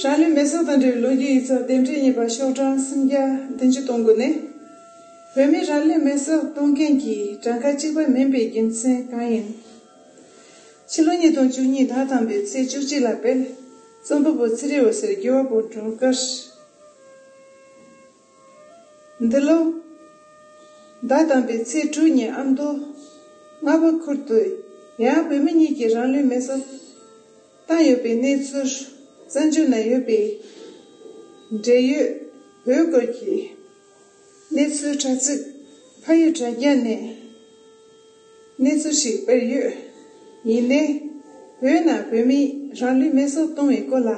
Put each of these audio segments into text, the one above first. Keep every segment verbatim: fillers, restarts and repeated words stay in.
རང་ལུས་མེ་སྲེག་དང་འབྲེལ་བའི་ལོ་རྒྱུས་ཡིག་ཚགས་རྟེན་འབྲེལ་གཉིས་པ་ཤོག་གྲངས་སུམ་བརྒྱ་བདུན་ཅུ་དོན་དགུ་ནས། བོད་མིས་རང་ལུས་མེ་སྲེག་གཏོང་མཁན་གྱི་གྲངས་ཀ་གཅིག་པ་མིན་པའི་རྒྱུ་མཚན་གང་ཡིན། ཕྱི་ལོ་ཉིས་སྟོང་བཅུ་གཉིས་ཟླ་དང་པོའི་ཚེས་བཅུ་གཅིག་ལ་དཔལ་རྩོམ་པ་པོ་ཚེ་རིང་འོད་ཟེར་རྒྱལ་བ་དཔོན་སྒྲོལ་དཀར། འདི་ལོ་ཟླ་དང་པོའི་ཚེས་དྲུག་ཉིན་ཨ་མདོ་རྔ་བ་ཁུལ་དུ་ཡང་བོད་མི་གཉིས་ཀྱིས་རང་ལུས་མེ་སྲེག་བཏང་ཡོད་པའི་གནས་ཚུལ་བཙན་བྱོལ་ནང་ཡོད་པའི་འབྲེལ་ཡོད་བོད་སྐོར་གྱི་གནས་ཚུལ་དྲ་ཚིགས་ཕ་ཡུལ་དྲ་རྒྱ་ནས་གནས་ཚུལ་ཞིག་སྤེལ་ཡོད། ཡིན་ནའི་བོད་ནང་བོད་མིས་རང་ལུས་མེ་སྲེག་གཏོང་བའི་སྐོར་ལ་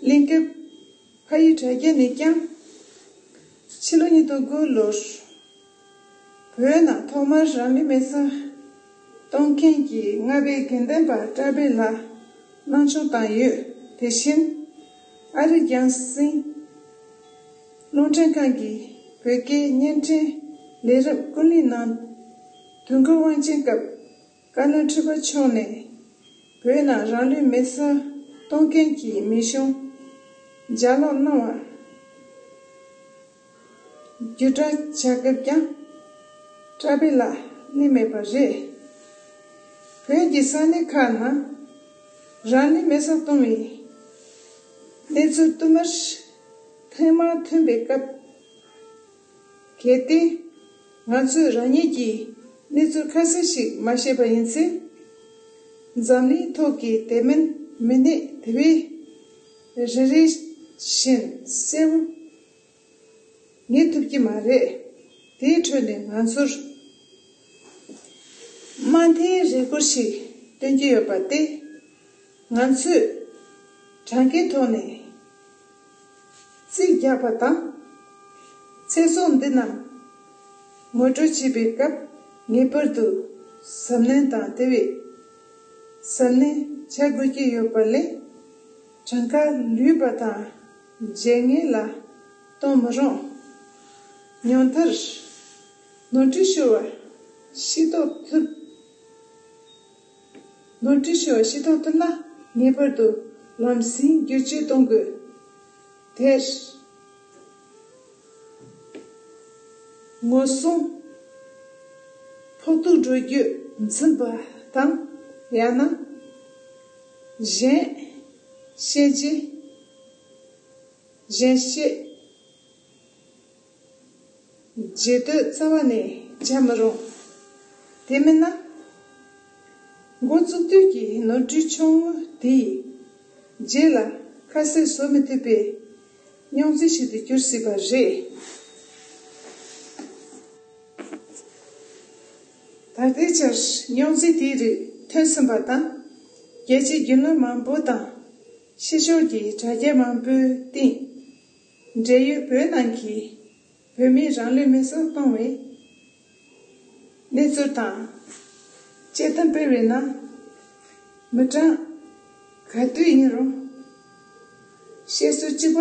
གླེང་སྐབས། ཕ་ཡུལ་དྲ་རྒྱ་ནས་ཀྱང་། ཕྱི་ལོ་ཉིས་སྟོང་དགུ་ལོར། བོད་ནང་ཐོག་མར་རང་ལུས་མེ་སྲེག་གཏོང་མཁན་གྱི་རྔ་བའི་དགེ་ལྡན་པ་བཀྲ་བྷེ་ལགས་གནང་སྐྱོང་བཏང་ཡོད། དེ་བཞིན། ཨ་རིའི་རྒྱང་སྲིང་རླུང་འཕྲིན་ཁང་གི་བོད་སྐད་བརྙན་འཕྲིན་ལས་རིམ་ཀུན་གླེང་ནང་དུས་འཁོར་དབང་ཆེན་སྐབས། བཀའ་བློན་ཁྲི་པ་མཆོག་ནས་བོད་ནང་རང་ལུས་མེ་སྲེག་གཏོང་མཁན་གྱི་མི་གཞུང་ལྗགས་ཀློག་གནང་བ་བརྒྱུད་བསྒྲགས་བྱ་སྐབས་ཀྱང་བཀྲ་བྷེ་ལགས་སླེབས་མེད་པ་རེད། བོད་ཀྱི་ས་གནས་ཁག་ནང་རང་ལུས་མེ་སྲེག་གཏོང་བའི་གནས་ཚུལ་བསྟུད་མར་ཐེངས་མང་ཐོན་པའི་སྐབས། གལ་ཏེ། ང་ཚོས་རང་ཉིད་ཀྱི་གནས་ཚུལ་ཁ་གསལ་ཞིག་མ་ཤེས་པ་ཡིན་ཚེ། འཛམ་གླིང་ཐོག་གི་དེ་མིན་མི་སྣས་དེ་བས་རེ་རེ་བཞིན་གསལ་བོ་ངེས་ཐུབ་ཀྱི་མ་རེད། དེའི་ཁྲོད་ནས་ང་ཚོར་མ་མཐའི་རེ་སྐུལ་ཞིག་བཏོན་གྱི་ཡོད་པ་སྟེ། ང་ཚོས་གྲངས་ཀའི་ཐོག་ནས་རྩིས་རྒྱག་པ་དང་། ཚེ་སྲོག་འདི་རྣམས་ངོ་སྤྲོད་བྱེད་པའི་སྐབས་ངེས་པར་དུ་གཟབ་ནན་དང་དེ་བས་གཟབ་ནན་བྱ་དགོས་ཀྱི་ཡོད་པ་ལས། གྲངས་ཀ་ལུས་པ་དང་བརྗེད་ངེས་ལ་གཏོང་མི་རུང་། ཉུང་མཐར་ནོར་འཁྲུལ་ཤོར་བ་ཤེས་རྟོགས་ཐུབ། ནོར་འཁྲུལ་ཤོར་བ་ཤེས་རྟོགས་ཐུབ་ན་ངེས་པར་དུ་ལམ་སེང་བསྒྱུར་བཅོས་གཏོང་དགོས། དེར་ངོ་སྲུང་ཕོག་ཐུག་འགྲོ་རྒྱུ་འཛིན་པ་དང་། ཡང་ན་གཞན་བཤད་རྗེས་གཞན་བཤད། རྗེས་ཟློས་རྩ་བ་ནས་བྱ་མི་རུང་། དེ་མིན་ན། འགོ་བཙུགས་དུས་ཀྱི་ནོར་འཁྲུལ་ཆུང་ངུ་དེས་རྗེས་ལ་ཁ་གསལ་བཟོ་མི་ཐུབ་པའི་རྙོག་འཛིང་ཞིག་ཏུ་འགྱུར་སྲིད་པ་རེད། ད་ལྟའི་ཆར་རྙོག་འཛིང་དེའི་རིགས་ཐོན་ཟིན་པ་དང་། རྒྱལ་སྤྱིའི་བརྒྱུད་ལམ་མང་པོ་དང་། ཕྱི་ཕྱོགས་ཀྱི་དྲ་རྒྱ་མང་པོའི་སྟེང་། འབྲེལ་ཡོད་བོད་ནང་གི་བོད་མིའི་རང་ལུས་མེ་སྲེག་གཏོང་བའི་གནས་ཚུལ་དང་། དཔྱད་གཏམ་སྤེལ་བའི་ནང་། མི་གྲངས་ག་དུས་ཡིན་རུང་བཤད་སྲོལ་གཅིག་པ་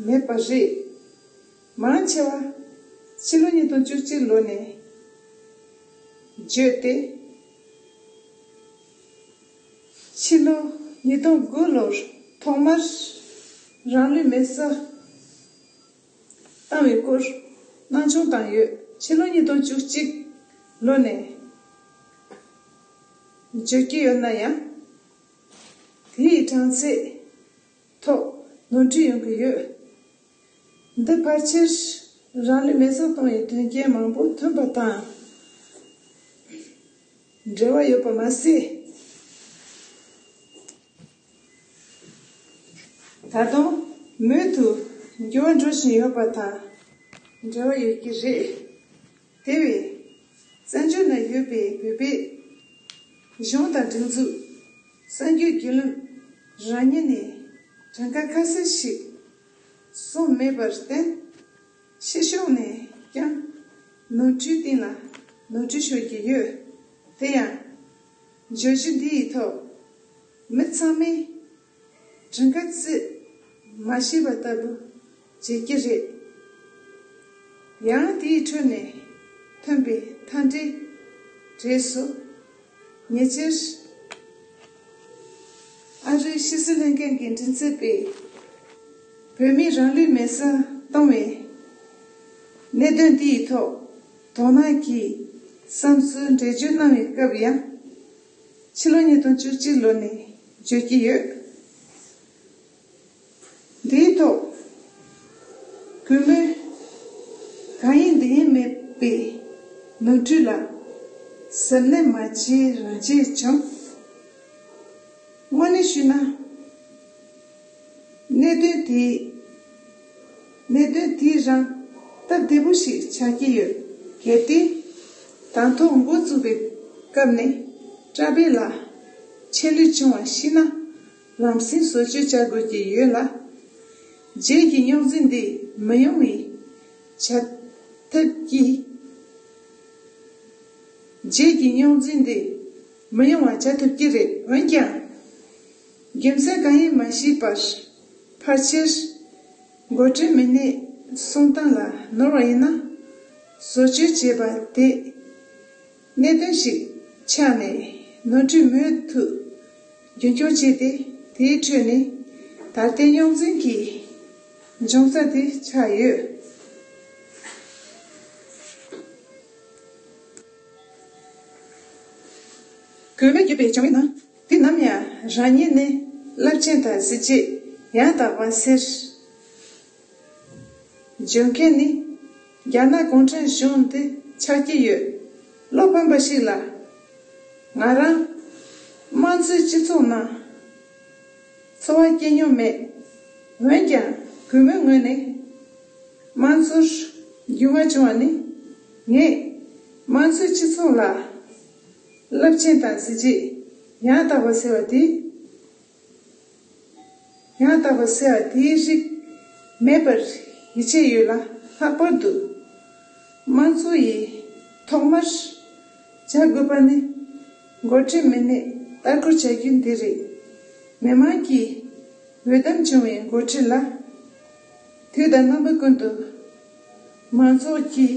མེད་པ་རེད། མང་ཆེ་བ་ཕྱི་ལོ་ཉིས་སྟོང་བཅུ་གཅིག་ལོ་ནས་བརྗོད་དེ། ཕྱི་ལོ་ཉིས་སྟོང་དགུ་ལོར་ཐོག་མར་རང་ལུས་མེ་སྲེག་བཏང་བའི་སྐོར་སྣང་ཆུང་བཏང་ཡོད། ཕྱི་ལོ་ཉིས་སྟོང་བཅུ་གཅིག་ལོ་ནས་བརྗོད་ཀྱི་ཡོད་ན་ཡང་། དེའི་གྲངས་ཚད་ཐོག་ནོར་འཁྲུལ་ཡོང་གི་ཡོད། འདི་ཕལ་ཆེར་རང་ལུས་མེ་སྲེག་གཏོང་བའི་དོན་རྐྱེན་མང་པོ་ཐོན་པ་དང་འབྲེལ་བ་ཡོད་པ་མ་ཟད། ད་དུང་མུ་མཐུད་འགྱུར་བ་འགྲོ་བཞིན་ཡོད་པ་དང་འབྲེལ་བ་ཡོད་ཀྱི་རེད། དེ་བས། བཙན་བྱོལ་ནང་ཡོད་པའི་བོད་པའི་གཞུང་དང་སྒྲིག་འཛུགས། གསར་འགྱུར་བརྒྱུད་ལམ་རང་ཉིད་ནས་གྲངས་ཀ་ཁ་གསལ་ཞིག་གསུངས་མེད་པར་བརྟེན། ཕྱི་ཕྱོགས་ནས་ཀྱང་ནོར་འཁྲུལ་སྟེང་ལ་ནོར་འཁྲུལ་ཤོར་གྱི་ཡོད། དེ་ཡང་། བརྗོད་གཞི་འདིའི་ཐོག་མི་ཚང་མས་གྲངས་ཀ་རྩིས་མ་ཤེས་པ་ལྟ་བུ་བྱེད་ཀྱི་རེད། ཡང་དེའི་ཁྲོད་ནས་ཐོན་པའི་མཐའ་འབྲས་གྲས་སུ། ཉེ་ཆར་ཨ་རིའི་ ཕྱི་སྲིད་ལྷན་ཁང་གི་མགྲིན་ཚབ་པས་བོད་མིའི་རང་ལུས་མེར་སྲེག་བཏང་བའི་གནད་དོན་དེའི་ཐོག་དོ་སྣང་གིས་བསམ་ཚུལ་འགྲེལ་བརྗོད་གནང་བའི་སྐབས་ཡང་ཕྱི་ལོ་ཉིས་སྟོང་བཅུ་གཅིག་ལོ་ནས་བརྗོད་ཀྱི་ཡོད། འདིའི་ཐོག་གུས་མོས་གང་ཡིན་འདི་ཡིན་མེད་པའི་ནོར་འཁྲུལ་ལ་གཟབ་ནན་མ་བྱས་རང་བྱས་བྱུང་། དངོས་གནས་ཞུས་ན། གནད་དོན་དེ་གནད་དོན་དེ་རང་སྟབས་བདེ་པོ་ཞིག་ཆགས་ཀྱི་ཡོད། གལ་ཏེ་དང་ཐོག་འགོ་བཙུགས་པའི་སྐབས་ནས་བཀྲ་བྷེ་ལ་ཆད་ལུས་བྱུང་བ་ཤེས་ན། ལམ་སེང་བཟོ་བཅོས་བྱ་དགོས་ཀྱི་ཡོད་ལ། རྗེས་ཀྱི་རྙོག་འཛིང་འདི་མི་ཡོང་བའི་བྱ་ཐབས་ཀྱིས། རྗེས་ཀྱི་རྙོག་འཛིང་འདི་མི་ཡོང་བ་བྱ་ཐུབ་ཀྱི་རེད། འོན་ཀྱང་། རྒྱུ་མཚན་གང་ཡིན་མ་ཤེས་པར་ཕལ་ཆེར་འགོ་ཁྲིད་མི་སྣའི་གསུང་སྟངས་ལ་ནོར་བ་ཡིན་ན། བཟོ་བཅོས་བྱས་པ་དེ། གནད་དོན་ཞིག་ཆགས་ནས་ནོར་འཁྲུལ་མུ་མཐུད་རྒྱུན་འཁྱོངས་བྱས་ཏེ། དེའི་ཁྲོད་ནས་ད་ལྟའི་རྙོག་འཛིང་གི་འབྱུང་རྩ་དེ་ཆགས་ཡོད། གུས་མོས་བརྒྱུད་པའི་བྱུང་བའི་ནང་། དེ་ནམ་ཡང་རང་ཉིད་ནི་རླབས་ཆེན་དང་གཟི་བརྗིད་ཡང་དག་པ་ཟེར། བརྗོད་མཁན་ནི་རྒྱ་ནག་གུང་ཁྲན་གཞུང་དེ་ཆགས་ཀྱི་ཡོད། བློ་ཕམ་པ་ཞིག་ལ། ང་རང་དམངས་གཙོའི་སྤྱི་ཚོགས་ནང་འཚོ་བ་སྐྱེལ་མྱོང་མེད། འོན་ཀྱང་གུས་མོའི་ངོས་ནས་དམངས་གཙོར་རྒྱུས་མངའ་བྱུང་བ་ནི། ངས་དམངས་གཙོའི་སྤྱི་ཚོགས་ལ་རླབས་ཆེན་དང་གཟི་བརྗིད་ཡང་དག་པ་ཟེར་བ་དེ། ཡང་དག་པ་ཟེར་བ་དེའི་རིགས་མེད་པར་ཡིད་ཆེས་ཡོད་ལ། ལྷག་པར་དུ་དམངས་གཙོ་ཡི་ཐོག་མར་བྱ་དགོས་པ་ནི་འགོ་ཁྲིད་མི་སྣས་ལྟ་སྐོར་བྱ་རྒྱུ་འདི་རེད། མི་དམངས་ཀྱི་འོས་བདམས་བྱུང་བའི་འགོ་ཁྲིད་ལ་དུས་དང་རྣམ་པ་ཀུན་ཏུ་མང་ཚོགས་ཀྱིས་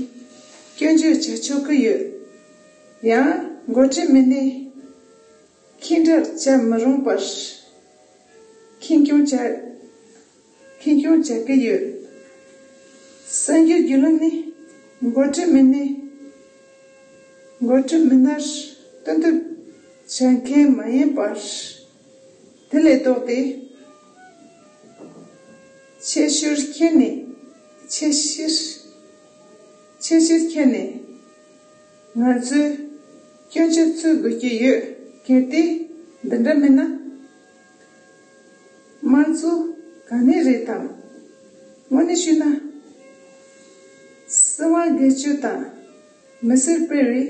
སྐྱོན་བརྗོད་བྱ་ཆོག་གི་ཡོད། ཡང་འགོ་ཁྲིད་མི་སྣས་ཁྱི་འདྲ་བྱ་མི་རུང་བར་ཁྱིམ་སྐྱོང་བྱ། ཁྱིམ་སྐྱོང་བྱ་གི་ཡོད། གསར་འགྱུར་བརྒྱུད་ལམ་ནི་འགོ་ཁྲིད་མི་སྣའི་འགོ་ཁྲིད་མི་སྣར་བསྟུན་ཐབས་བྱ་མཁན་མ་ཡིན་པར། དེ་ལས་ལྡོག་སྟེ། ཆེ་ཤོས་ཁྱེར་ནས། ཆེ་ཤོས། ཆེ་ཤོས་ཁྱེར་ནས། ང་ཚོས་སྐྱོན་ཆ་འཚོལ་དགོས་ཀྱི་ཡོད། གལ་ཏེ་འདི་འདྲ་མིན་ན། དམངས་གཙོ་ག་ནས་རེད་དམ། དངོས་གནས་ཞུས་ན། སྲིད་དབང་སྒེར་གཅོད་དང་མི་སེར་སྤེལ་བའི་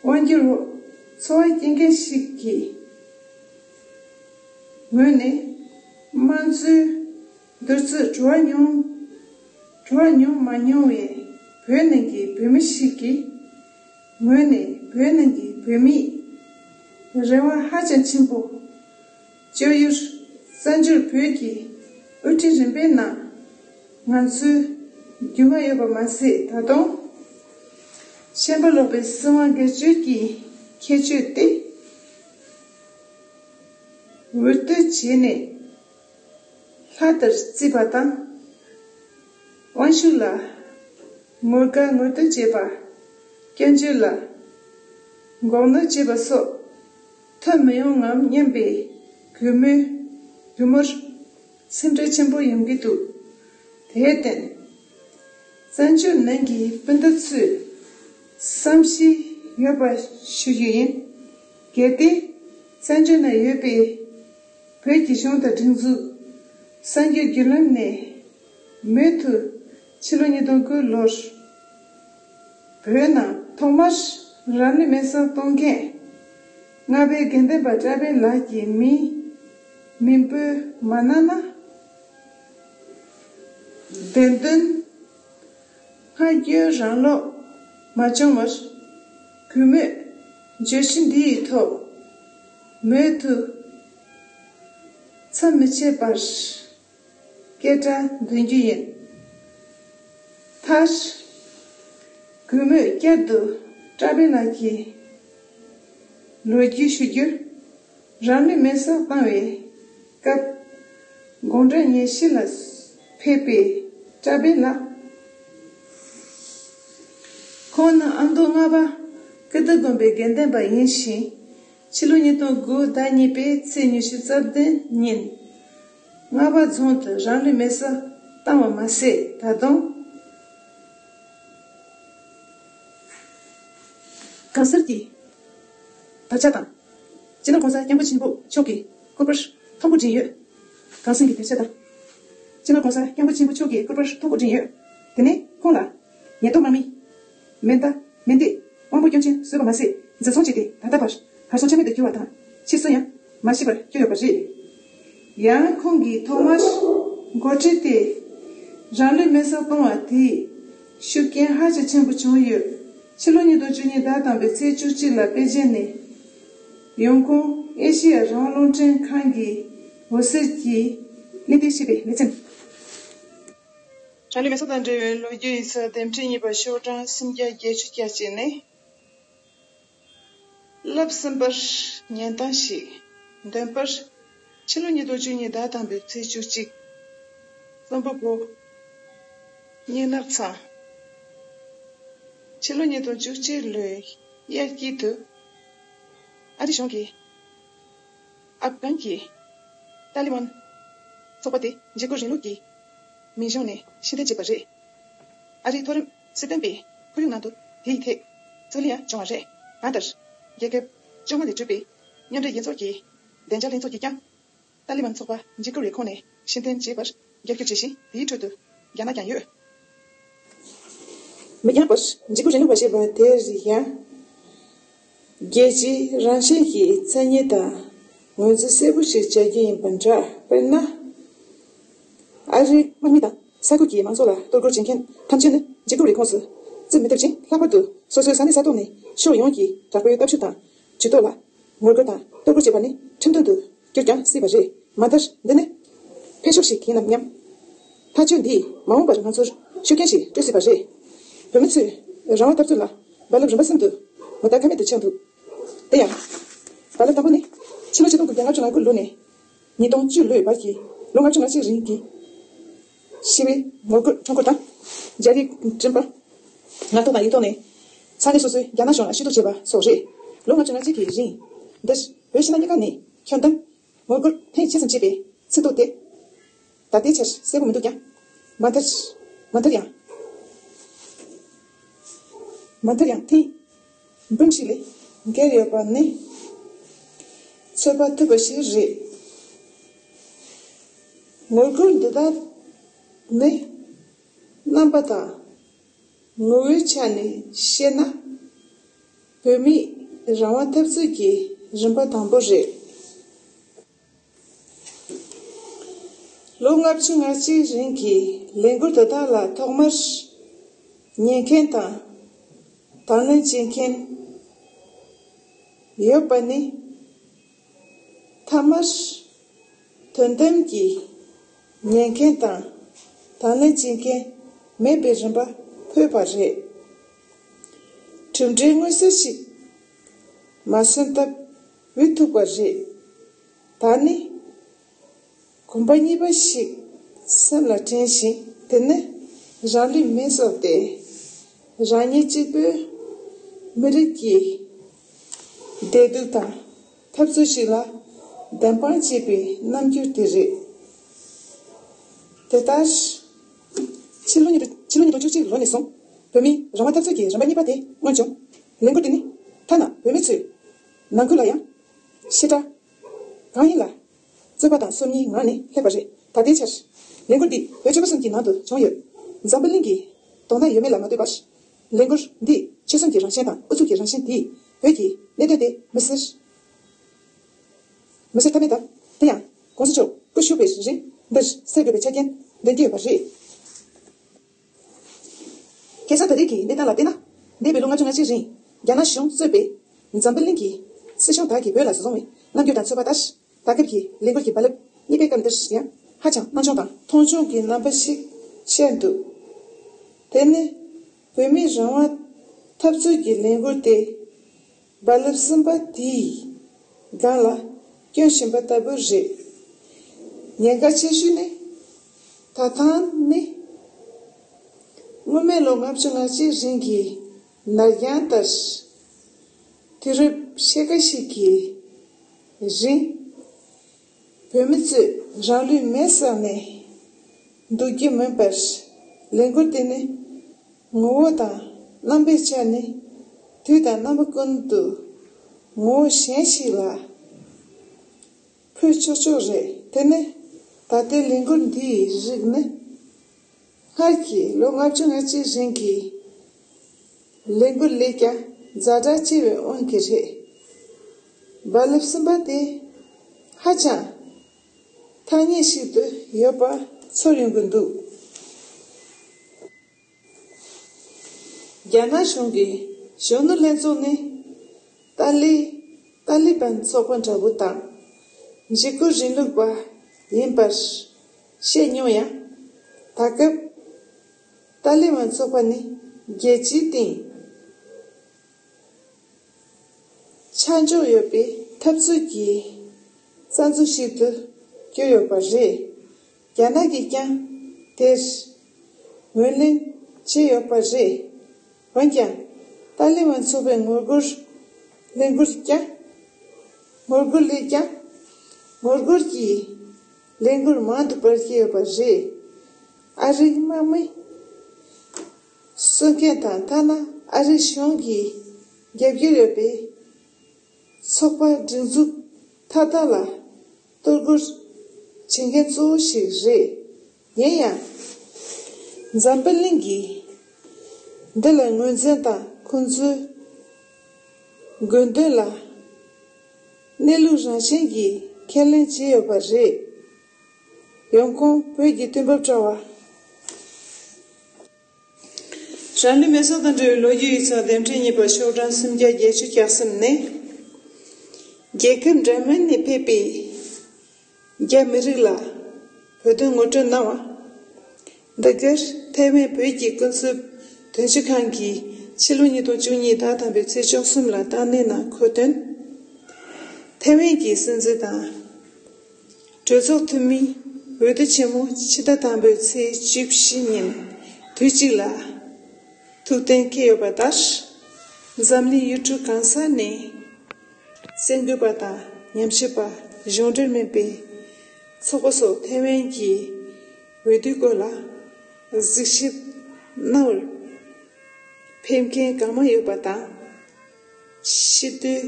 དབང་སྒྱུར་འོག་འཚོ་བ་སྐྱེལ་མཁན་ཞིག་གི་ངོས་ནས། དམངས་གཙོའི་བསྡུར་ཚོད་བྲོ་བ་མྱོང་། བྲོ་བ་མྱོང་མ་མྱོང་བའི་བོད་ནང་གི་བོད་མི་ཞིག་གི་ངོས་ནས། བོད་ནང་གི་བོད་མིས་རེ་བ་ཧ་ཅང་ཆེན་པོ་བཅོལ་ཡུལ་གསར་འབྱོར་བོད་ཀྱི་དབུ་ཁྲིད་རིམ་པའི་ནང་ང་ཚོའི་རྒྱུས་མངའ་ཡོད་པ་མ་ཟད། ད་དུང་ཤན་པ་ལོག་པའི་སྲིད་དབང་སྒེར་གཅོད་ཀྱི་ཁྱད་ཆོས་དེ་འུར་བསྟོད་བྱས་ནས། ལྷ་ལྟར་བརྩིས་པ་དང་། དབང་ཤུགས་ལ་ངོ་དགའ་ངོ་སྤྲོད་བྱེད་པ། སྐྱོན་བརྗོད་ལ་འགོག་གནོན་བྱེད་པ་སོགས་ཐོན་མི་ཡོང་ངམ་སྙམ་པའི་གུས་མོས་གུས་མོར་སེམས་ཁྲལ་ཆེན་པོ་ཡོང་གི་འདུག་དེར་བརྟེན། བཙན་བྱོལ་ནང་གི་སྤུན་ཟླ་ཚོས་བསམ་ཤེས་ཡོད་པ་ཞུ་རྒྱུ་ཡིན། གལ་ཏེ་བཙན་བྱོལ་ན་ཡོད་པའི་བོད་ཀྱི་གཞུང་དང་སྒྲིག་འཛུགས། གསར་འགྱུར་བརྒྱུད་ལམ་ནས་མུ་མཐུད་ཕྱི་ལོ་ཉིས་སྟོང་དགུ་ལོར་བོད་ནང་ཐོག་མར་རང་ལུས་མེར་སྲེག་གཏོང་མཁན་རྔ་པའི་དགེ་ལྡན་པ་བཀྲ་བྷེ་ལགས་ཀྱི་མིང་མིང་འབོད་མ་གནང་ན། བདེན་དོན་སྔ་འགྱུར་རང་ལོག་མ་བྱུང་བར་གུས་མོས་བརྗོད་གཞི་འདི་ཡི་ཐོག་མུ་མཐུད་མཚམས་མི་ཆད་པར་སྐད་སྒྲ་འདོན་རྒྱུ་ཡིན། མཐར། གུས་མོས་བསྐྱར་དུ་བཀྲ་བྷེ་ལགས་ཀྱི་ལོ་རྒྱུས་ཞུ་རྒྱུར། རང་ལུས་མེར་སྲེག་བཏང་བའི་ སྐབས་དགོང་དྲོ་ཉིན་ཤས་ལ་ཕེབས་པའི་གྲྭ་པ་ལགས། ཁོང་ནི་ཨ་མདོ་རྔ་བ་ཀིརྟི་དགོན་པའི་དགེ་འདུན་པ་ཡིན་ཞིང་། ཕྱི་ལོ་ཉིས་སྟོང་དགུ་ཟླ་གཉིས་པའི་ཚེས་ཉི་ཤུ་རྩ་བདུན་ཉིན། རྔ་བ་རྫོང་དུ་རང་ལུས་མེར་སྲེག་བཏང་བ་མ་ཟད། ད་དུང་གང་ཟག་གི་དར་ཆ་དང་། སྤྱི་ནོར་༸གོང་ས་༸སྐྱབས་མགོན་ཆེན་པོ་མཆོག་གི་སྐུ་པར་ཐོར་བུ་བྲིས་ཡོད། གང་ཟག་གི་དར་ཆ་དང་། སྤྱི་ནོར་༸གོང་ས་༸སྐྱབས་མགོན་ཆེན་པོ་མཆོག་གི་སྐུ་པར་ཐོར་བུ་བྲིས་ཡོད། དེ་ནས་ཁོང་ལ་ཉེན་རྟོག་དམག་མི། མེ་མདའ། མེ་མདས་དབང་པོ་སྐྱོན་ཅན་བཟོས་པ་མ་ཟད། འཛིན་བཟུང་བྱས་ཏེ་ད་ལྟ་བར་གར་སོང་ཆ་མེད་དུ་གྱུར་བ་དང་། ཕྱིས་སུ་ཡང་མ་ཤེས་པར་གྱུར་ཡོད་པ་རེད། ཡང་ཁོང་གིས་ཐོག་མར་འགོ་ཁྲིད་དེ་རང་ལུས་མེར་སྲེག་བཏང་བ་དེས་ཤུགས་རྐྱེན་ཧ་ཅང་ཆེན་པོ་བྱུང་ཡོད། ཕྱི་ལོ་ཉིས་སྟོང་བཅུ་གཉིས་ཟླ་དང་པོའི་ཚེས་བཅུ་གཅིག་ལ་པེ་ཅིན་ནས་ཡོང་ཁུངས་ཨེ་ཤི་ཡ་རང་དབང་རླུང་འཕྲིན་ཁང་གི་འོད་ཟེར་གྱིས་གནས་བརྟན་ཞེས་པའི་ལེ་ཚན། རང་ལུས་མེར་སྲེག་དང་འབྲེལ་བའི་ལོ་རྒྱུས་ཡིག་ཚགས་འདེམས་ཁྲིད་གཉིས་པ་ཤོག་གྲངས་སུམ་བརྒྱ་བརྒྱད་ཅུ་གྱ་གཅིག་ནས། བསླབ་ཟིན་པར་ཉན་སྟངས་ཤིག་འདོན་པར། ཕྱི་ལོ་ཉིས་སྟོང་བཅུ་གཉིས་ཟླ་དང་པོའི་ཚེས་བཅུ་གཅིག་རྩོམ་པ་པོ། སྙན་ནག་ཚང་། ཕྱི་ལོ་ཉིས་སྟོང་བཅུ་གཅིག་ལོའི་དབྱར་དཀྱིལ་དུ། ཨ་རི་གཞུང་གིས་ཨབ་གྷན་གྱི་ཏཱ་ལི་བན་ཚོགས་པ་དེ་འཇིགས་སྐུལ་རིང་ལུགས་ཀྱི་མིང་གཞུང་ནས་ཕྱིར་འཐེན་བྱས་པ་རེད། ཨ་རིའི་མཐོ་རིམ་སྲིད་དོན་པས་ཁོར་ཡུག་ནང་དུ་དེའི་ཐད་རྩོད་གླེང་ཡང་བྱུང་བ་རེད། གང་ལྟར། རྒྱལ་ཁབ་བཅོ་ལྔ་ལས་གྲུབ་པའི་མཉམ་འབྲེལ་རྒྱལ་ཚོགས་ཀྱི་བདེ་འཇགས་ལྷན་ཚོགས་ཀྱིས་ཀྱང་ཏཱ་ལི་བན་ཚོགས་པ་འཇིགས་སྐུལ་བའི་ཁོངས་ནས་ཕྱིར་འཐེན་བྱས་པར་རྒྱབ་སྐྱོར་བྱས་ཤིང་། དེའི་ཁྲོད་དུ་རྒྱ་ནག་ཀྱང་ཡོད། མི་འགྱངས་པར་འཇིགས་སྐུལ་རིང་ལུགས་པ་ཞེས་པ་དེ་རིགས་ཡང་རྒྱལ་སྤྱིའི་རང་བཞིན་གྱི་མཚན་ཉིད་དང་ངོས་འཛིན་གསལ་པོ་ཞིག་བྱ་རྒྱུ་ཡིན་པ་འདྲ། དཔེར་ན། ཨ་རིའི་དམག་མི་དང་ས་ཁུལ་གྱི་མང་ཚོགས་ལ་གཏོར་རྒོལ་བྱེད་མཁན་ཐམས་ཅད་ནི་འཇིགས་སྐུལ་རེ་ཁོངས་སུ་བརྩི་མི་ཐུབ་ཅིང་། ལྷག་པར་དུ་སོ་སོའི་ས་གནས་ས་ཐོག་ནས་ཕྱོགས་ཡོངས་ཀྱི་དྲག་པོའི་སྟོབས་ཤུགས་དང་ཇུས་གཏོགས་ལ་ངོ་རྒོལ་དང་གཏོར་རྒོལ་བྱེད་པ་ནི་ཁྲིམས་མཐུན་དུ་གྱུར་ཀྱང་སྲིད་པ་རེད། མ་མཐར་འདི་ནི་འཕེལ་ཕྱོགས་ཤིག་ཡིན་ནམ་སྙམ། ཐག་གཅོད་འདིས་མ་འོངས་པར་ང་ཚོར་ཤུགས་རྐྱེན་ཞིག་སྤྲོད་སྲིད་པ་རེད། བོད་མི་ཚོས་རང་དབང་འཐབ་རྩོད་ལ་རྦ་རླབས་རིམ་པ་གསུམ་དུ་ངོ་རྟགས་ཁ་མེད་དུ་ཆགས་འདུག་དེ་ཡང་། རྦ་རླབས་དང་པོ་ནི་ཕྱི་ལོ་ཆིག་སྟོང་དགུ་བརྒྱ་ལྔ་བཅུ་ང་དགུ་ལོ་ནས་ཉིས་སྟོང་བཅུ་ལོའི་བར་གྱི་ལོ་ལྔ་བཅུ་ང་གཅིག་རིང་གི་ཞི་བའི་ངོ་རྒོལ་ཁྲོམ་སྐོར་དང་། རྒྱ་རིགས་འགྲེམས་པ། ངག་ཐོག་དང་ཡིག་ཐོག་ནས་ས་གནས་སོ་སོའི་རྒྱ་ནག་གཞུང་ལ་ཞུ་གཏུག་བྱས་པ་སོགས་རེད། ལོ་ལྔ་བཅུ་ང་གཅིག་གི་རིང་འདིར་བོད་ཕྱི་ནང་གཉིས་ཀ་ནས་ཁྱོན་བསྡོམས་ངོ་རྒོལ་ཐེངས་ཆེ་ཙམ་བྱས་པའི་ཚིག་ཐོ་དེ་ད་ལྟའི་ཆར་གསལ་པོ་མི་འདུག་ཀྱང་། མ་མཐར། མ་མཐར་ཡང་། མ་མཐར་ཡང་ཐེངས་འབུམ་ཞིག་ལས་བརྒལ་ཡོད་པ་ནི་ཚོད་དཔག་ཐུབ་པ་ཞིག་རེད། ངོ་རྒོལ་འདི་དག་ནི་རྣམ་པ་དང་ངོ་བོའི་ཆ་ནས་བཤད་ན། བོད་མིའི་རང་དབང་འཐབ་རྩོད་ཀྱི་རིམ་པ་དང་པོ་རེད། ལོ་ལྔ་བཅུ་ང་གཅིག་རིང་གི་ལས་འགུལ་དེ་དག་ལ་ཐོག་མར་ཉན་མཁན་དང་དང་ལེན་བྱེད་མཁན་ཡོད་པ་ནི། མཐའ་མར་དོན་དམ་གྱི་ཉན་མཁན་དང་དང་ལེན་བྱེད་མཁན་མེད་པའི་རིམ་པ་ཕོད་པ་རེད། གྲུབ་འབྲས་མངོན་གསལ་ཞིག་མ་སོན་སྟབས་འོས་ཐུག་པ་རེད། ད་ནི་གོམ་པ་གཉིས་པ་ཞིག་སེམས་ལ་དྲན་ཞིང་། དེ་ནི་རང་ལུས་མེ་སྲེག་སྟེ་རང་ཉིད་གཅིག་པུས་མི་རིགས་ཀྱི་བདེ་སྡུག་དང་འཐབ་རྩོད་ཞིག་ལ་བདེན་དཔང་བྱེད་པའི་རྣམ་འགྱུར་དེ་རེད། དེ་ལྟར། ཕྱི་ལོ་ཉིས་སྟོང་ཕྱི་ལོ་ཉིས་སྟོང་བཅུ་གཅིག་ལོ་ནས་བཟུང་བོད་མིའི་རང་དབང་འཐབ་རྩོད་ཀྱི་རིམ་པ་གཉིས་པ་དེ་མངོན་བྱུང་། ལས་འགུལ་འདི་ནི་ཐ་ན་བོད་མི་ཚོའི་ནང་ཁུལ་ལ་ཡང་ཞེ་དྲག་གང་ཡིན་ལ་རྩོད་པ་དང་སོམ་ཉིའི་ངང་ནས་སླེབས་པ་རེད། ད་ལྟའི་ཆར་ལས་འགུལ་འདི་བོད་ཆོལ་ཁ་གསུམ་གྱི་ནང་དུ་བྱུང་ཡོད། འཛམ་བུ་གླིང་གི་དོན་དག་ཡོད་མེད་ལ་མ་ལྟོས་པར། ལས་འགུལ་འདིས་ཆོལ་གསུམ་གྱི་རང་བཞིན་དང་ཨུ་ཚུགས་ཀྱི་རང་བཞིན་དེས་བོད་ཀྱི་གནད་དོན་དེ་མི་སེར་མི་སེར་ཐ་མའི་དང་། དེ་ཡང་༸གོང་ས་མཆོག་སྐུ་བཞུགས་པའི་རིང་འདིར་སེལ་དགོས་པའི་ཆ་རྐྱེན་འདོན་གྱི་ཡོད་པ་རེད། ཁ་སང་ད་རེས་ཀྱི་གནས་སྟངས་ལ་བལྟས་ན། འདས་པའི་ལོ་ལྔ་བཅུ་ང་གཅིག་རིང་རྒྱ་ནག་གཞུང་གཙོས་པའི་འཛམ་བུ་གླིང་གི་སྲིད་གཞུང་དག་གིས་བོད་ལ་བཟུང་བའི་རྣམ་འགྱུར་དང་ཚོད་དཔག་ལྟར། ད་སྐབས་ཀྱི་ལས་འགུལ་གྱི་རྦ་རླབས་གཉིས་པའི་སྐབས་འདིར་ཡང་ཧ་ཅང་སྣང་ཆུང་དང་མཐོང་ཆུང་གི་རྣམ་པ་ཞིག་ཤར་འདུག་དེ་ནི་བོད་མིའི་རང་དབང་འཐབ་རྩོད་ཀྱི་ལས་འགུལ་དེ་རྦ་རླབས་གསུམ་པ་དེའི་སྒང་ལ་སྐྱོན་བཞིན་པ་ལྟ་བུ་རེད། ཉེན་ཁ་ཆེ་ཤོས་ནི། ད་ཐེངས་ནི། སྔོན་མའི་ལོ་ལྔ་བཅུ་ང་གཅིག་རིང་གི་ནར་འགྱངས་ལྟར། དུས་རབས་ཕྱེད་ཀ་ཞིག་གི་རིང་། བོད་མི་ཚོས་རང་ལུས་མེར་བསྲེགས་ནས་འདུག་རྒྱུ་མིན་པར། ལས་འགུལ་དེ་ནི། ངོ་བོ་དང་རྣམ་པའི་ཆ་ནས་དུས་དང་རྣམ་པ་ཀུན་ཏུ་ངོ་བོ་གཞན་ཞིག་ལ་འཕོ་ཆོག་ཆོག་རེད། དེ་ནི་ད་ལྟའི་ལས་འགུལ་འདིའི་རིགས་ནི། སྔར་གྱི་ལོ་ལྔ་བཅུ་ང་གཅིག་རིང་གི་ལས་འགུལ་ལས་ཀྱང་ཛ་དྲག་ཆེ་བའི་དབང་གིས་རེད། རྦ་རླབས་གསུམ་པ་དེ་ཧ་ཅང་ཐག་ཉེ་ཞིག་ཏུ་ཡོད་པ་ཚོར་ཡོང་གི་འདུག་རྒྱ་ནག་གཞུང་གི་གཞོན་ནུ་ལྷན་ཚོགས་ནི་ཏཱ་ལི་ཏཱ་ལི་བན་ཚོགས་པ་འདྲ་བོ་དང་འཇིགས་སྐུལ་རིང་ལུགས་པ་ཡིན་པར་བཤད་མྱོང་ཡང་། ད་སྐབས་ཏཱ་ལི་བན་ཚོགས་པ་ནི་རྒྱལ་སྤྱིའི་སྟེང་ཆ་འཇོག་ཡོད་པའི་འཐབ་རྩོད་ཀྱི་རྩ་འཛུགས་ཤིག་ཏུ་གྱུར་ཡོད་པ་རེད། རྒྱ་ནག་གིས་ཀྱང་དེར་ངོས་ལེན་བྱས་ཡོད་པ་རེད། འོན་ཀྱང་ཏཱ་ལི་བན་ཚོགས་པའི་ངོ་རྒོལ་ལས་འགུལ་ཀྱང་། ངོ་རྒོལ་ལས་ཀྱང་། ངོ་རྒོལ་གྱི་ལས་འགུལ་མང་དུ་སྤེལ་གྱི་ཡོད་པ་རེད། ཨ་རིའི་དམག་མི་གསོད་མཁན་དང་ཐ་ན་ཨ་རིའི་གཞུང་གི་རྒྱབ་སྐྱོར་ཡོད་པའི་ཚོགས་པ་སྒྲིག་འཛུགས་མཐའ་དག་ལ་གཏོར་རྒོལ་བྱེད་མཁན་གཙོ་བོ་ཞིག་རེད། ཡིན་ཡང་། འཛམ་བུ་གླིང་གིས་འདི་ལ་ངོས་འཛིན་དང་ཁོང་ཚོའི་དགོས་འདུན་ལ་གནས་ལུགས་རང་བཞིན་གྱིས་ཁས་ལེན་བྱས་ཡོད་པ་རེད། ཡང་ཁོང་བོད་ཀྱི་དུས་བབ་དྲ་བ། རང་ལུས་མེ་སྲེག་དང་འབྲེལ་བའི་ལོ་རྒྱུས་ཡིག་ཚགས་འདེམས་ཁྲལ་གཉིས་པ་ཤོག་གྲངས་སུམ་བརྒྱ་བརྒྱད་ཅུ་གྱ་གསུམ་ནས། རྒྱལ་ཁབ་འདྲ་མིན་ནས་ཕེབས་པའི་རྒྱ་མི་རིགས་ལ་བོད་དོན་ངོ་སྤྲོད་གནང་བ། འདི་གར་ཐའེ་ཝན་བོད་ཀྱི་སྐུ་ཚབ་དོན་གཅོད་ཁང་གིས་ཕྱི་ལོ་ཉིས་སྟོང་བཅུ་གཉིས་ཟླ་དང་པོའི་ཚེས་བཅུ་གསུམ་ལ་བཏང་གནས་ནང་འཁོད་དོན། ཐའེ་ཝན་གྱི་སྲིད་འཛིན་དང་། གྲོས་ཚོགས་འཐུས་མི་འོས་བསྡུ་ཆེན་མོ་ཕྱི་ཟླ་དང་པོའི་ཚེས་བཅུ་བཞི་ཉིན་དུས་གཅིག་ལ་ཐུགས་གཏན་འཁེལ་ཡོད་པ་ལྟར། འཛམ་གླིང་ཡུལ་གྲུ་གང་ས་ནས་གསར་འགོད་པ་དང་ཉམས་ཞིབ་པ། གཞུང་འབྲེལ་མིན་པའི་ཚོགས་པ་སོགས་ཐའེ་ཝན་གྱི་འོས་བསྡུའི་སྐོར་ལ་གཟིགས་ཞིབ་གནང་བར་ཕེབས་མཁན་གང་མང་ཡོད་པ་དང་། སྤྱི་འཐུས་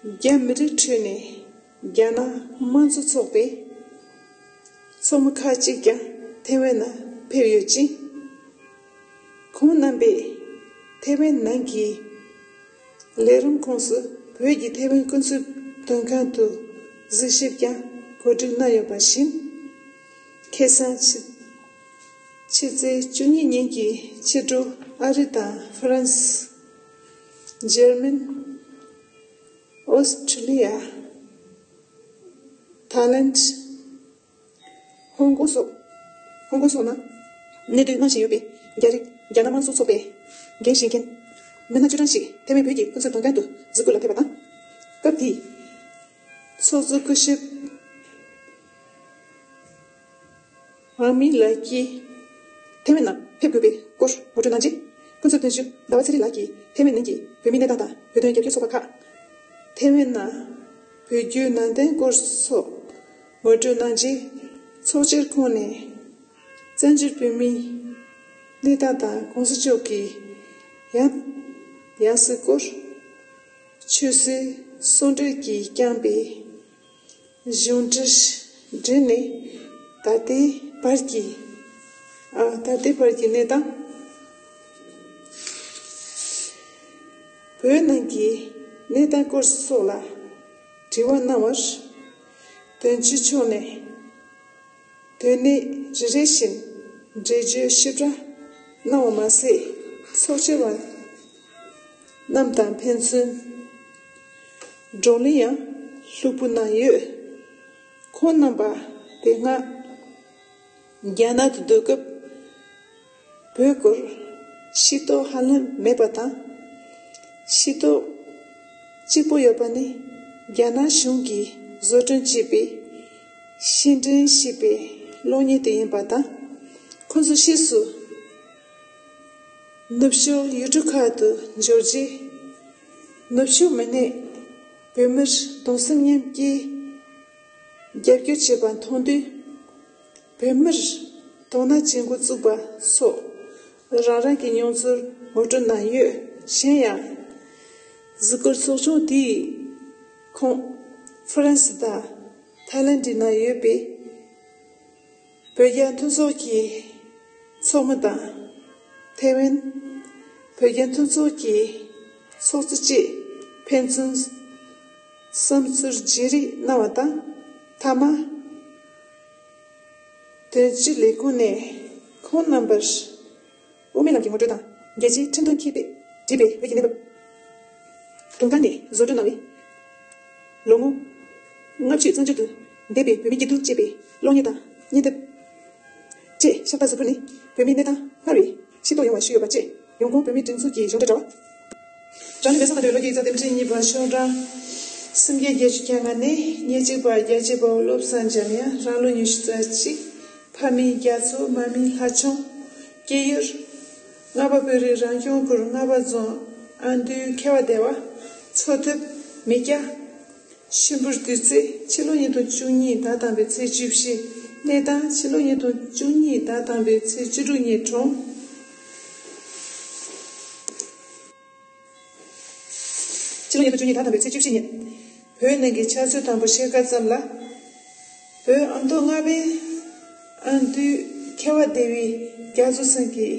རྒྱ་མི་རིགས་ཁྲོད་ནས་རྒྱ་ནག་དམངས་གཙོ་ཚོགས་པའི་ཚོགས་མི་ཁག་ཅིག་ཀྱང་ཐའེ་ཝན་ནང་ཕེབས་ཡོད་ཅིང་། ཁོང་རྣམ་པས་ཐའེ་ཝན་ནང་གི་ལས་རིམ་ཁོངས་སུ་བོད་ཀྱི་ཐའེ་ཝན་སྐུ་ཚབ་དོན་ཁང་དུ་གཟིགས་ཞིབ་ཀྱང་གོ་སྒྲིག་གནང་ཡོད་པ་བཞིན། ཁ་སང་ཕྱི་ཕྱི་ཚེས་བཅུ་གཉིས་ཉིན་གྱི་ཕྱི་དྲོ་ཨ་རི་དང་ཧྥ་རན་སི། འཇར་མན། ཨོ་སི་ཁྲི་ལི་ཡ། ཐའི་ལན། ཧོང་ཀོང་སོགས། ཧོང་ཀོང་སོགས་ནང་གནས་སྡོད་གནང་བཞིན་ཡོད་པའི་རྒྱ་རིགས་རྒྱ་ནག་དམངས་གཙོ་ཚོགས་པའི་འགན་བཞེས་མཁན་མི་སྣ་བཅུ་གྲངས་ཤིག་ཐའེ་ཝན་བོད་ཀྱི་སྐུ་ཚབ་དོན་ཁང་དུ་གཟིགས་སྐོར་ལ་ཕེབས་པ་དང་། སྐབས་དེའི་ཚོགས་གཙོ་སྐུ་ཞབས་ཝང་མི་ལགས་ཀྱིས་ཐའེ་ཝན་ནང་ཕེབས་དགོས་པའི་སྐོར་ངོ་སྤྲོད་གནང་རྗེས། སྐུ་ཚབ་དོན་གཅོད་ཟླ་བ་ཚེ་རིང་ལགས་ཀྱིས་ཐའེ་ཝན་ནང་གི་བོད་མིའི་གནས་སྟངས་དང་བོད་དོན་རྒྱབ་སྐྱོར་ཚོགས་པ་ཁག་ཐའེ་ཝན་ནང་བོད་བརྒྱུད་ནང་བསྟན་སྐོར་སོགས་ངོ་སྤྲོད་གནང་རྗེས། ཚོགས་སྦྱོར་ཁོངས་ནས་བཙན་བྱོལ་བོད་མིའི་གནས་སྟངས་དང་གོང་ས་མཆོག་གི་ཡང་ཡང་སྲིད་སྐོར། ཆོས་སྲིད་ཟུང་འབྲེལ་གྱིས་བསྐྱངས་པའི་གཞུང་འབྲེལ་འབྲེལ་ནས་ད་ལྟའི་བར་གྱི་ཨ་ད་ལྟའི་བར་གྱི་གནས་སྟངས། བོད་ནང་གི་གནས་སྟངས་སྐོར་སོགས་ལ་དྲི་བ་གནང་བར། དོན་གཅོད་མཆོག་ནས། དོན་གནད་རེ་རེ་བཞིན་འགྲེལ་བརྗོད་ཞིབ་ཕྲ་གནང་བ་མ་ཟད། ཚོགས་བཅར་བ་རྣམས་དང་ཕན་ཚུན་བགྲོ་གླེང་ཡང་ལྷུག་པོ་གནང་ཡོད། ཁོང་རྣམ་པ་དེ་སྔ་རྒྱ་ནག་ཏུ་སྡོད་སྐབས། བོད་སྐོར་ཤེས་རྟོགས་ཧ་ལམ་མེད་པ་དང་། ཤེས་རྟོགས་གཅིག་པོ་ཡོད་པ་ནི་རྒྱ་ནག་གཞུང་གིས་བཟོ་སྐྲུན་བྱས་པའི་ ཤེས་འདྲེན་བྱས་པའི་གློག་བརྙན་དེ་ཡིན་པ་དང་། ཁོང་ཚོ་ཕྱིས་སུ་ནུབ་ཕྱོགས་ཡུལ་གྲུ་ཁག་ཏུ་འབྱོར་རྗེས། ནུབ་ཕྱོགས་མི་སྣས་བོད་མིར་གདུང་སེམས་མཉམ་སྐྱེའི་རྒྱབ་སྐྱོར་བྱས་པ་མཐོང་དུས། བོད་མིར་དོ་སྣང་བྱེད་འགོ་བཙུགས་པ་སོགས་རང་རང་གི་མྱོང་ཚོར་ངོ་སྤྲོད་གནང་ཡོད། གཞན་ཡང་། གཟིགས་སྐོར་ཚོགས་ཆུང་དེས་ཁོང་ཧྥ་རན་སི་དང་ཐའི་ལན་གྱི་ནང་ཡོད་པའི་བོད་རྒྱ་མཐུན་ཚོགས་ཀྱི་ཚོགས་མི་དང་། ཐའེ་ཝན་བོད་རྒྱ་མཐུན་ཚོགས་ཀྱི་ཚོགས་གཙོ་བཅས་ཕན་ཚུན་བསམ་ཚུལ་བརྗེ་རེས་གནང་བ་དང་། མཐའ་མ། དོན་གཅོད་ལས་ཁུངས་ནས་ཁོང་རྣམ་པར་དབུ་མའི་ལམ་གྱི་ངོ་སྤྲོད་དང་། རྒྱལ་སྤྱིའི་ཁྲིམས་དང་མཐུན་པའི་བྲིས་པའི་བོད་ཀྱི་གནས་བབ། དུང་དཀར་ནས་བཟོ་སྐྲུན་གནང་བའི་ལོ་ངོ་ལྔ་བཅུ་གཙང་སྦྱོར་དུ་འདས་པའི་བོད་མིའི་སྐྱིད་སྡུག་ཅེས་པའི་གློག་བརྙན་དང་བརྙན་དེབ་བཅས་ཤ་སྟག་གཟིགས་སྐོར་ནི་བོད་མིའི་གནས་སྟངས་སྔར་བས་ཤེས་རྟོགས་ཡོང་བ་ཞུས་ཡོད་པ་བཅས། ཡོང་ཁུངས་བོད་མིའི་སྒྲིག་འཛུགས་ཀྱི་གཞུང་འབྲེལ་དྲ་བ། རང་ལུས་མེར་སྲེག་གནང་འདོད་བློ་སྐྱེད་ཡིག་ཚགས་དེབ་ཕྲེང་གཉིས་པ་ཤོག་གྲངས་སུམ་བརྒྱ་བརྒྱད་ཅུ་གྱ་ལྔ་ནས། ཉེར་གཅིག་པ་རྒྱལ་གཅེས་དཔའ་བོ་བློ་བཟང་འཇམ་དབྱངས། རང་ལོ་ཉི་ཤུ་རྩ་གཅིག་ཕ་མེས་རྒྱ་མཚོ་མ་མེས་ལྷ་ལྕམ། སྐྱེས་ཡུལ། རྔ་པ་བོད་རིགས་རང་སྐྱོང་ཁུལ་རྔ་པ་རྫོང་ཨ་མདོའི་ཁ་བ་སྡེ་བ། འཚོ་ཐབས་མི་སྐྱ། ཤིང་ཕུར་དུས་ཚོད། ཕྱི་ལོ་ཉིས་སྟོང་བཅུ་གཉིས་ཟླ་དང་པོའི་ཚེས་བཅུ་བཞི། གནས་སྟངས། ཕྱི་ལོ་ཉིས་སྟོང་བཅུ་གཉིས་ཟླ་དང་པོའི་ཚེས་བཅུ་དྲུག་ཉིན་གྲོངས། ཕྱི་ལོ་ཉིས་སྟོང་བཅུ་གཉིས་ཟླ་དང་པོའི་ཚེས་བཅུ་བཞི་ཉིན། བོད་ནང་གི་ཆུ་ཚོད་དང་པོ་ཕྱེད་ཀ་ཙམ་ལ། བོད་ཨ་མདོ་རྔ་པའི་ཨ་མདོའི་ཁ་བ་སྡེ་བའི་རྒྱ་མཚོ་ཚང་གི་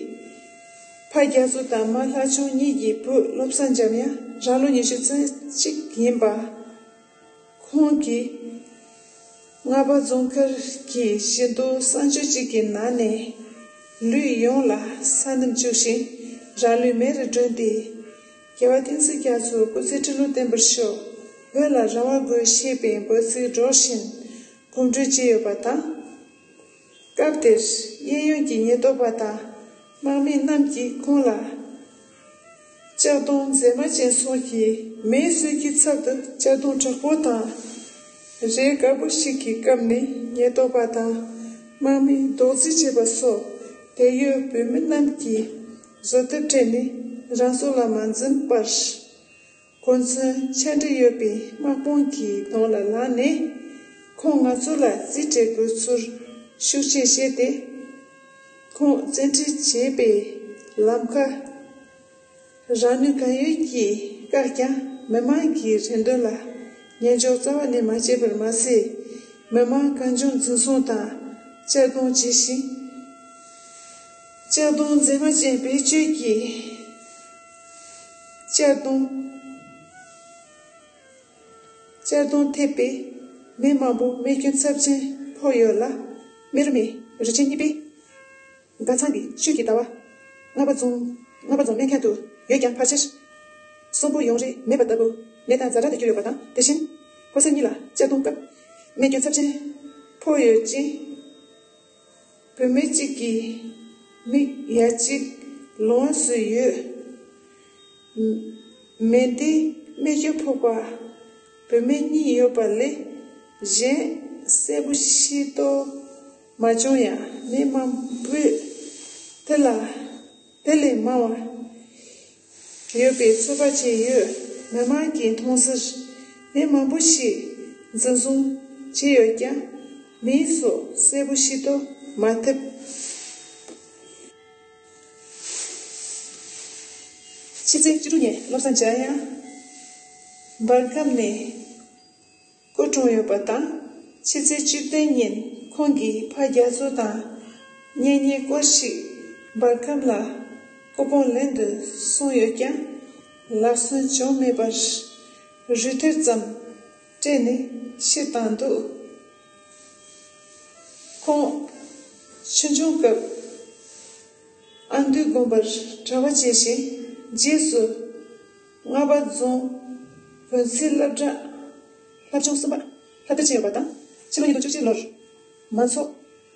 ཕ་རྒྱ་མཚོ་དང་མ་ལྷ་ལྕམ་གཉིས་ཀྱི་བུ་བློ་བཟང་འཇམ་དབྱངས། རང་ལོ་ཉི་ཤུ་རྩ་གཅིག་ཡིན་པ། ཁོང་གིས་རྔ་པ་རྫོང་མཁར་གྱི་བཞི་མདོ་གསང་སྤྱོད་ཅིག་གི་ནང་ནས་ལུས་ཡོངས་ལ་ས་རྣམས་བཅུག་ཞིང་རང་ལུས་མེ་རུ་བསྒྲོན་ཏེ། རྒྱལ་བ་བསྟན་འཛིན་རྒྱ་མཚོ་སྐུ་ཚེ་ཁྲི་ལོ་བརྟན་པར་ཤོག་བོད་ལ་རང་དབང་དགོས་ཞེས་པའི་འབོད་ཚིག་སྒྲོག་བཞིན་གོམ་བགྲོད་བྱས་ཡོད་པ་དང་། སྐབས་དེར་གཡས་གཡོན་གྱི་ཉེན་རྟོག་པ་དང་དམག་མི་རྣམས་ཀྱིས་ཁོང་ལ་ལྕགས་སྡོང་མཛེས་མ་ཅན་སོགས་ཀྱིས་མེ་གསོད་རྒྱུའི་ཚབ་ཏུ་ལྕགས་སྡོང་དྲག་པོ་དང་རས་དཀར་པོ་ཞིག་གིས་བཀབ་ནས་ཉེན་རྟོག་པ་དང་དམག་མི་རྡོག་རྫིས་བྱས་པ་སོགས་དེར་ཡོད་བོད་མི་རྣམས་ཀྱིས་བཟོད་ཐབས་བྲལ་ནས་རང་སྲོག་ལ་མ་འཛེམས་པར། གོ་མཚོན་ཆ་འདྲ་ཡོད་པའི་དམག་དཔུང་གི་གདོང་ལ་ལངས་ནས། ཁོང་ང་ཚོ་ལ་རྩིས་སྤྲད་དགོས་ཚུལ་ཤུགས་ཆེ་བཤད་དེ། ཁོང་བཙན་ཁྲིད་བྱེད་པའི་ལམ་ཁ་རང་ནུས་གང་ཡོད་ཀྱིས་བཀག་ཀྱང་། མི་མང་གི་རེ་འདུན་ལ་ཉན་འཇོག་རྩ་བ་ནས་མ་བྱས་པར་མ་ཟད། མི་མང་གང་བྱུང་འཛིན་བཟུང་དང་གཅར་རྡུང་བྱས་ཤིང་། གཅར་རྡུང་མཛེས་མ་ཅན་བེད་སྤྱོད་ཀྱིས་གཅར་རྡུང་གཅར་རྡུང་ཐེབས་པས་མི་མང་པོ་རྨས་སྐྱོན་ཚབས་ཆེན་ཕོག་ཡོད་ལ། རྨེ་རུ་མའི་རུ་ཆེན་གཉིས་པའི་མགར་ཚང་གི་ཤུལ་གྱི་ཟླ་བ་རྔ་པ་རྫོང་རྔ་པ་རྫོང་སྨན་ཁང་དུ་ཡོད་ཀྱང་ཕལ་ཆེར་གསོན་པོ་ཡོང་རེ་མེད་པ་ལྟ་བུ་གནས་སྟངས་ཛ་དྲག་ཏུ་གྱུར་ཡོད་པ་དང་། དེ་བཞིན་ཕོ་གསར་གཉིས་ལ་གཅར་རྡུང་སྐབས་རྨས་སྐྱོན་ཚབས་ཆེན་ཕོག་ཡོད་ཅིང་། བུད་མེད་གཅིག་གི་མིག་ཡ་གཅིག་ལོངས་སུ་ཡོད། མེ་མདའི་རྨས་སྐྱོན་ཕོག་པ་བུད་མེད་གཉིས་ཡོད་པ་ལས་གཞན་གསལ་པོ་ཤེས་རྟོགས་མ་བྱུང་ཡང་། མི་མང་པོས་དེ་ལ་དེ་ལས་མང་བ་ཡོད་པའི་ཚོད་དཔག་བྱས་ཡོད། མི་མང་གིས་མཐོང་གསལ་མི་མང་པོ་ཞིག་འཛིན་བཟུང་བྱས་ཡོད་ཀྱང་། མིང་སོགས་གསལ་པོ་ཤེས་རྟོགས་མ་ཐེབས། ཕྱི་ཚེས་བཅུ་དྲུག་ཉིན་བློ་བཟང་འཇམ་དབྱངས་འབར་ཁམས་ནས་སྐུ་གྲོངས་ཡོད་པ་དང་། ཕྱི་ཚེས་བཅུ་བདུན་ཉིན་ཁོང་གི་ཕ་རྒྱ་མཚོ་དང་གཉེན་ཉེ་སྐོར་ཞིག་འབར་ཁམས་ལ་སྐུ་ཕུང་ལེན་དུ་སོང་ཡོད་ཀྱང་། ལམ་སང་བྱུང་མེད་པར་རུས་ཐལ་ཙམ་སྤྲད་ནས་ཕྱིར་བཏང་འདུག་ཁོང་ཆུང་ཆུང་སྐབས་ཨ་འདུས་དགོན་པར་གྲྭ་པ་བྱས་ཤིང་། རྗེས་སུ་རྔ་པ་རྫོང་བོན་སྲིད་སློབ་གྲྭ་ལྷབ་སྦྱོང་གསུམ་པ་ལྷབ་སྟེར་བྱས་ཡོད་པ་དང་། ཕྱི་ལོ་ཉིས་སྟོང་བཅུ་གཅིག་ལོར་མང་ཚོགས་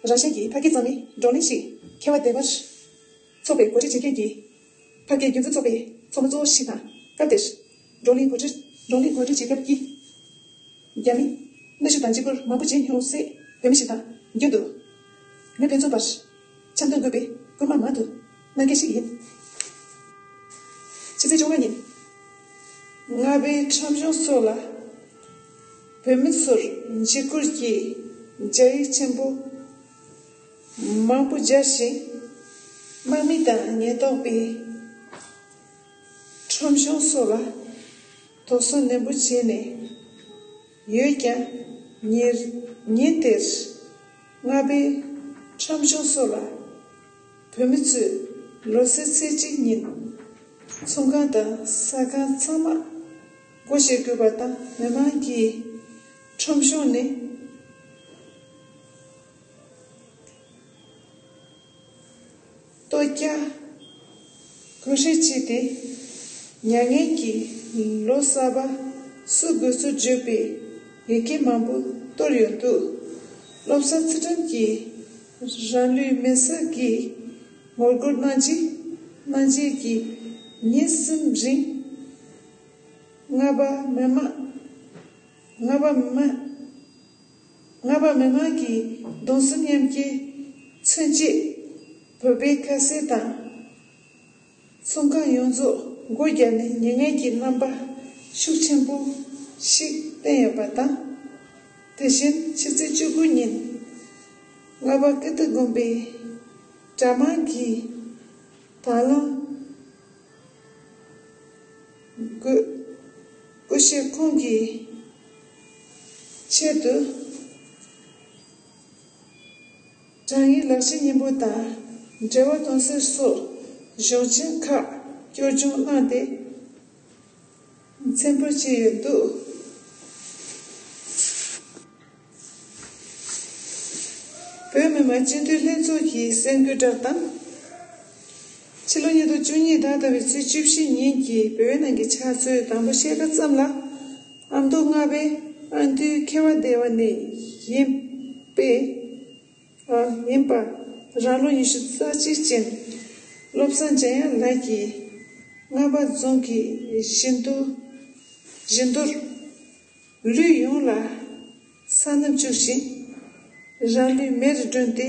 རང་བཞིན་གྱིས་ཕ་སྐད་གཙང་མའི་བགྲོ་གླེང་ཞིག་ཁ་བ་སྡེ་བར་ཚོགས་པའི་གོ་སྒྲིག་བྱེད་མཁན་གྱི་ཕ་སྐད་རྒྱུན་འཛིན་ཚོགས་པའི་ཚོགས་མི་གཙོ་བོ་ཞིག་དང་། སྐབས་དེར་བགྲོ་གླེང་གོ་སྒྲིག་བགྲོ་གླེང་གོ་སྒྲིག་བྱེད་སྐབས་ཀྱི་རྒྱ་མི་གནའ་ཤུལ་དང་གཅིག་པུར་མང་པོ་མཇལ་མྱོང་སྲིད། བོད་མི་གཞན་དག་མདུན་དུ་མི་ཕན་ཚུན་བར་འཆམ་མཐུན་དགོས་པའི་སྐུལ་མ་མང་དུ་གནང་མཁན་ཞིག་ཡིན། ཕྱི་ཚེས་བཅོ་ལྔ་ཉིན། རྔ་པའི་ཁྲོམ་གཞུང་སོགས་ལ་བོད་མི་ཚོར་འཇིགས་སྐུལ་གྱི་རྒྱ་ཡིག་ཆེན་པོ་མང་པོ་སྦྱར་ཞིང་། དམག་མི་དང་ཉེན་རྟོག་པས་ཁྲོམ་གཞུང་སོགས་ལ་དོགས་ཟོན་ནན་པོ་བྱས་ནས་ཡོད་ཀྱང་། ཉེར་ཉིན་དེར་རྔ་པའི་ཁྲོམ་གཞུང་སོགས་ལ་བོད་མི་ཚོས་ལོ་གསར་ཚེས་གཅིག་ཉིན་ཚོང་ཁང་དང་ཟ་ཁང་ཚང་མ་སྒོ་ཕྱེ་དགོས་པ་དང་། མི་མང་གིས་ཁྲོམ་གཞུང་ནས་ལྟོ་རྒྱག་གོས་ཧྲེང་བྱས་ཏེ། མྱ་ངན་གྱིས་ལོ་གསར་པ་བསུ་དགོས་ཚུལ་བརྗོད་པའི་ཡི་གེ་མང་པོ་གཏོར་ཡོད་འདུག་སློབ་གསར་ཚུལ་ཁྲིམས་ཀྱིས་རང་ལུས་མེར་སྲེག་གི་ངོ་རྒོལ་གནང་རྗེས། གནང་རྗེས་ཀྱི་ཉིན་གསུམ་རིང་རྔ་པ་མི་མང་རྔ་པ་མི་མང་རྔ་པ་མི་མང་གི་གདུང་སེམས་མཉམ་སྐྱེད་མཚོན་ཆེད། བོད་པའི་ཁ་ཟས་དང་ཚོང་ཁང་ཡོངས་རྫོགས་སྒོ་བརྒྱབ་ནས་མྱ་ངན་གྱི་རྣམ་པ་ཤུགས་ཆེན་པོ་ཞིག་བསྟན་ཡོད་པ་དང་། དེ་བཞིན་ཕྱི་ཚེས་བཅུ་དགུ་ཉིན་རྔ་པ་ཀིརྟི་དགོན་པའི་གྲྭ་མང་གིས་དང་བླངས་སྒོས་སྐུ་གཤེགས་ཁོང་གི་ཆེད་དུ། དྲང་ངེས་ལག་ཆ་སྙིང་པོ་དང་འབྲེལ་བ་གཏོང་སའི་སོགས་གཞུང་ཆེན་ཁག་སྐྱོར་སྦྱོང་གནང་སྟེ་མཚན་འབུལ་བྱས་ཡོད་འདུག་བོད་མི་མང་སྤྱི་འཐུས་ལྷན་ཚོགས་ཀྱི་གསར་འགོད་བསྒྲགས་གཏམ། ཕྱི་ལོ་ཉིས་སྟོང་བཅུ་གཉིས་ཟླ་ལྟ་བའི་ཚེས་བཅུ་བཞི་ཉིན་གྱི་བོད་ནང་གི་ཆུ་ཚོད་དང་པོ་ཕྱེད་ཀ་ཙམ་ལ། ཨ་མདོ་རྔ་པའི་ཨ་འདུས་ཁེ་བ་སྡེ་བ་ནས་ཡིན་པའི། ཨ། ཡིན་པ། རང་ལོ་ཉི་ཤུ་རྩ་གཅིག་ཅན་བློ་བཟང་འཇམ་དབྱངས་ལགས་ཀྱིས་རྔ་པ་རྫོང་གི་བཞི་མདོ། བཞི་མདོར་ལུས་ཡོངས་ལ་ས་ནག་བཅུག་ཅིང་། རང་ལུས་མེར་བསྒྲོན་ཏེ།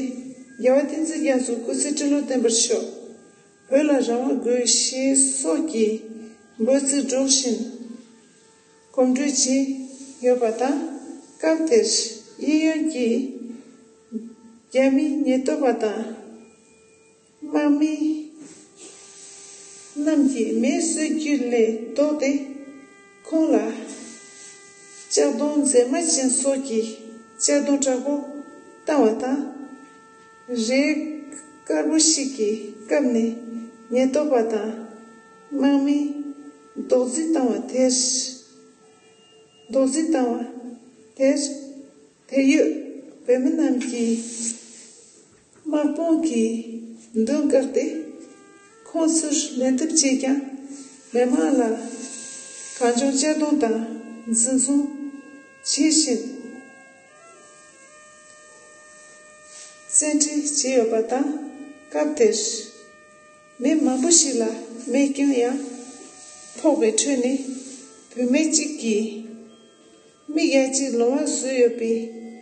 རྒྱལ་བ་བསྟན་འཛིན་རྒྱ་མཚོ་སྐུ་ཚེ་ཁྲི་ལོ་བརྟན་པར་ཤོག་བོད་ལ་རང་དབང་དགོས་ཞེས་སོགས་ཀྱི་འབོད་ཚིག་སྒྲོག་བཞིན། གོམ་བགྲོད་བྱས་ཡོད་པ་དང་། སྐབས་དེར་གཡས་གཡོན་གྱི་རྒྱ་མི་ཉེན་རྟོག་པ་དང་དམག་མི་རྣམས་ཀྱིས་མེ་གསོད་རྒྱུ་ལས་ལྡོག་སྟེ། ཁོང་ལ་ལྕགས་སྡོང་མཛེས་མ་ཅན་སོགས་ཀྱི་ལྕགས་སྡོང་དྲག་པོ་བཏང་བ་དང་། རས་དཀར་པོ་ཞིག་གི་བཀབ་ནས་ཉེན་རྟོག་པ་དང་དམག་མིས་རྡོག་རྫིས་བཏང་བ་དེར། རྡོག་རྫིས་བཏང་བ་དེར། དེར་ཡོད་བོད་མི་རྣམས་ཀྱིས་དམག་དཔུང་གི་མདུན་བཀག་སྟེ། ཁོང་ཚོར་ལན་འདེབས་བྱས་ཀྱང་། མི་མང་ལ་གང་བྱུང་གཅར་རྡུང་དང་འཛིན་བཟུང་བྱེད་བཞིན་བཙན་ཁྲིད་བྱས་ཡོད་པ་དང་། སྐབས་དེར་མི་མང་པོ་ཞིག་ལ་རྨས་སྐྱོན་ཡང་ཕོག་པའི་ཁྲོད་ནས། བུད་མེད་ཅིག་གིས་མིག་ཡ་གཅིག་ལོང་བ་བཟོས་ཡོད་པའི་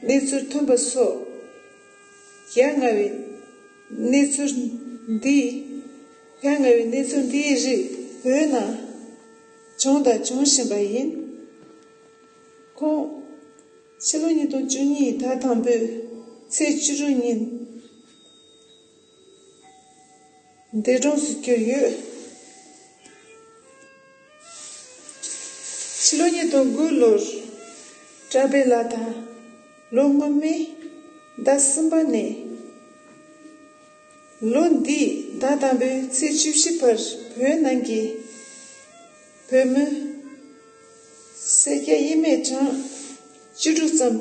གནས་ཚུལ་ཐོན་པ་སོགས། ཡ་ང་བའི་གནས་ཚུལ་འདི། ཡ་ང་བའི་གནས་ཚུལ་འདིའི་རིགས་བོད་ནང་བྱུང་དང་འབྱུང་བཞིན་པ་ཡིན། ཁོང་ཕྱི་ལོ་ཉིས་སྟོང་བཅུ་གཉིས་ཟླ་དང་པོའི་ཚེས་བཅུ་དྲུག་ཉིན་འདས་གྲོངས་སུ་གྱུར་ཡོད། ཕྱི་ལོ་ཉིས་སྟོང་དགུ་ལོར་གྲྭ་པའི་ལག་ཐང་ལོ་སྔོན་མའི་ཟླ་གསུམ་པ་ནས། ལོ་འདིའི་ཟླ་དང་པོའི་ཚེས་བཅུ་བཞི་བར་བོད་ནང་གི་བོད་མི་སེར་སྐྱ་དབྱེར་མེད་གྲངས་བཅུ་དྲུག་ཙམ་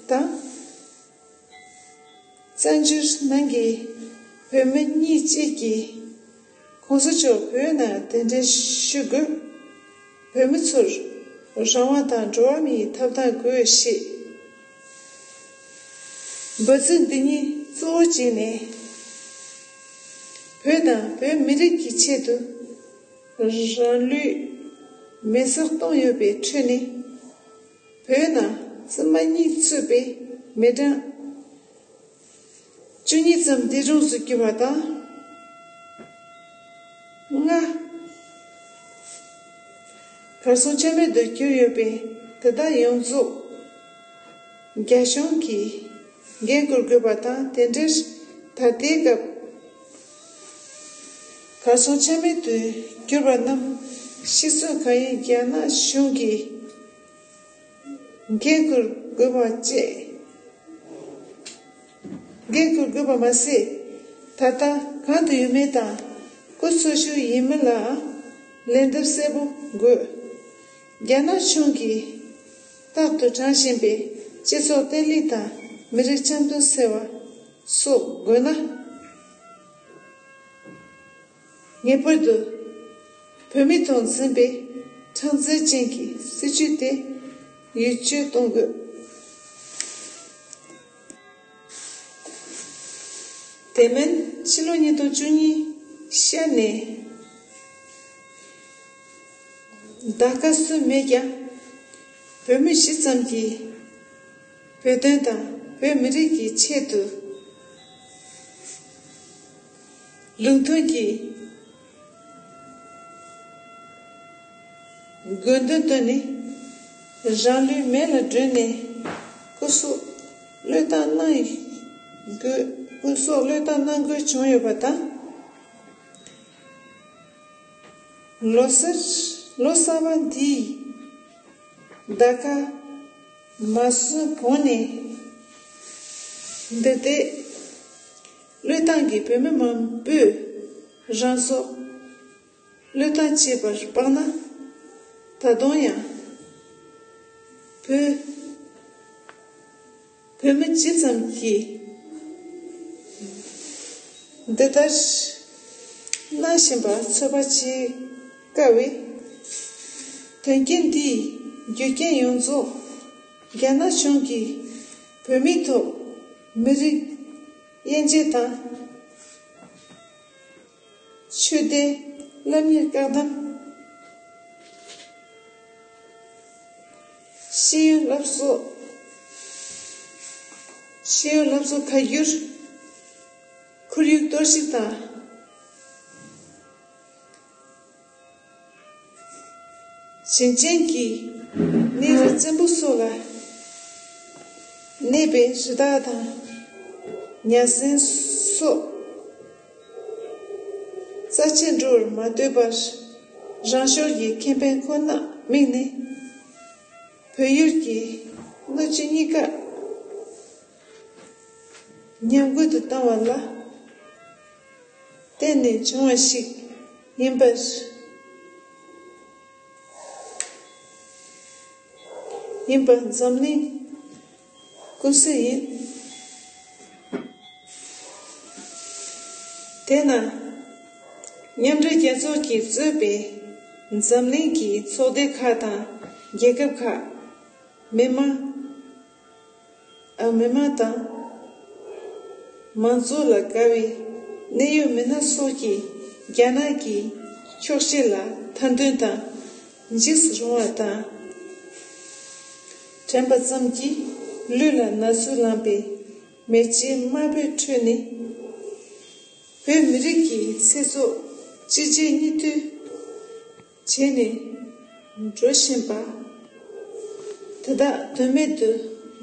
དང་། བཙན་བྱོལ་ནང་གི་བོད་མི་གཉིས་བཅས་ཀྱིས་༸གོང་ས་མཆོག་བོད་ནང་གདན་འདྲེན་ཞུ་དགོས། བོད་མི་ཚོར་རང་དབང་དང་འགྲོ་བ་མིའི་ཐོབ་ཐང་དགོས་ཞེས། འབོད་ཚིག་འདི་གཉིས་གཙོ་བོ་བྱས་ནས། བོད་དང་བོད་མི་རིགས་ཀྱི་ཆེད་དུ་རང་ལུས་མེ་སྲེག་བཏང་ཡོད་པའི་ཁྲོད་ནས། བོད་ནང་བཙུན་མ་གཉིས་གཙོས་པའི་མི་གྲངས་ བཅུ་གཉིས་ཙམ་འདས་གྲོངས་སུ་གྱུར་པ་དང་། ལྔ། གར་སོང་ཆ་མེད་དུ་གྱུར་ཡོད་པས། དེ་དག་ཡོངས་རྫོགས་རྒྱ་གཞུང་གིས་འགན་འཁུར་དགོས་པ་དང་། དེ་འདྲར་ད་ལྟའི་སྐབས་གར་སོང་ཆ་མེད་དུ་གྱུར་པ་རྣམས་ཤི་གསོན་གང་ཡིན་རྒྱ་ནག་གཞུང་གིས་འགན་འཁུར་དགོས་པ་བཅས། འགན་འཁུར་དགོས་པ་མ་ཟད། ད་ལྟ་གང་དུ་ཡོད་མེད་དང་སྐུ་འཚོ་བཞུགས་ཡིན་མིན་ལ་ལན་འདེབས་གསལ་པོ་དགོས། རྒྱ་ནག་གཞུང་གིས་རྟག་ཏུ་དྲངས་བཞིན་པའི་སྤྱི་ཚོགས་བརྟན་ལྷིང་དང་མི་རིགས་འཆམ་མཐུན་ཟེར་བ་སོགས་དགོས་ན། ངེས་པར་དུ་བོད་མི་ཐོག་འཛིན་པའི་ཁྲག་འཛིན་ཅན་གྱི་སྲིད་བྱུས་དེ་བེད་སྤྱོད་གཏོང་དགོས། དེ་མིན་ཕྱི་ལོ་ཉིས་སྟོང་བཅུ་གཉིས་ཤར་ནས་ད་སྐབས་སུ་མེད་ཀྱང་། བོད་མི་ཇི་ཙམ་གྱིས་བོད་དོན་དང་བོད་མི་རིགས་ཀྱི་ཆེད་དུ་ལུགས་མཐུན་གྱི་དགོས་འདུན་བཏོན་ནས། རང་ལུས་མེ་ལ་སྒྲོན་ནས་སྐུ་སྲོག་བློས་བཏང་གནང་དགོས། སྐུ་སྲོག་བློས་བཏང་གནང་དགོས་བྱུང་ཡོད་པ་དང་། ལོ་གསར་ལོ་གསར་པ་འདིའི་ཟླ་སྐར་མ་སོན་གོང་ནས་འདི་ལྟའི་བློས་བཏང་གིས་བོད་མི་མང་པོས་རང་སྲོག་བློས་བཏང་བྱས་པར་དཔག་ན། ད་དུང་ཡང་བོད་བོད་མི་ཇི་ཙམ་གྱིས་འདི་ལྟར་གནང་བཞིན་པ་ཚོད་དཔག་བྱེད་དཀའ་བས། དོན་རྐྱེན་འདིས་རྒྱུ་རྐྱེན་ཡོངས་རྫོགས་རྒྱ་ནག་གཞུང་གིས་བོད་མིའི་ཐོག་མི་རིགས་དབྱེ་འབྱེད་དང་། ཆོས་དད་སློབ་གཉེར་བཀག་སྡོམ། ཤེས་ཡོན་སློབ་གསོ། ཤེས་ཡོན་སློབ་གསོ་ཁ་བསྒྱུར། ཁོར་ཡུག་གཏོར་བཤིག་དང་། ཞིང་ཆེན་གྱི་གནས་རི་བཙན་པོ་སོགས་ལ་གནས་པའི་རི་དྭགས་དང་ཉ་ཟན་སོགས་རྩ་ཆེན་འགྲོ་བར་མ་ལྟོས་པར། རང་ཤུགས་ཀྱིས་ཁེ་ཕན་ཁོ་ནར་དམིགས་ནས། བོད་ཡུལ་གྱི་སྣོད་བཅུད་གཉིས་ཀ་ཉམས་རྒུད་དུ་བཏང་བ་ལ་བརྟེན་ནས་བྱུང་བ་ཞིག་ཡིན་པར། ཡིན་པ་འཛམ་གླིང་ཀུན་གསལ་ཡིན། དེས་ན། མཉམ་འབྲེལ་རྒྱལ་ཚོགས་ཀྱིས་གཙོས་པའི་འཛམ་གླིང་གི་ཚོགས་སྡེ་ཁག་དང་རྒྱལ་ཁབ་ཁག་མི་མང་། ཨ། མི་མང་དང་མང་གཙོ་ལ་དགའ་བའི་གནད་ཡོད་མི་སྣ་སོགས་ཀྱིས་རྒྱ་ནག་གི་འཁྱོག་བཤད་ལ་ཐེར་འདོན་དང་འཇིགས་སུ་རུང་བ་དང་། དྲན་པ་ཙམ་གྱིས་ལུས་ལ་ན་ཟུག་ལངས་པའི་མེ་ལྕེ་དམར་པོའི་ཁྲོད་ནས། བོད་མི་རིགས་ཀྱི་ཚེ་སྲོག་གཅིག་རྗེས་གཉིས་མཐུད་བྱས་ནས་འགྲོ་བཞིན་པ་དེ་དག་དོན་མེད་དུ་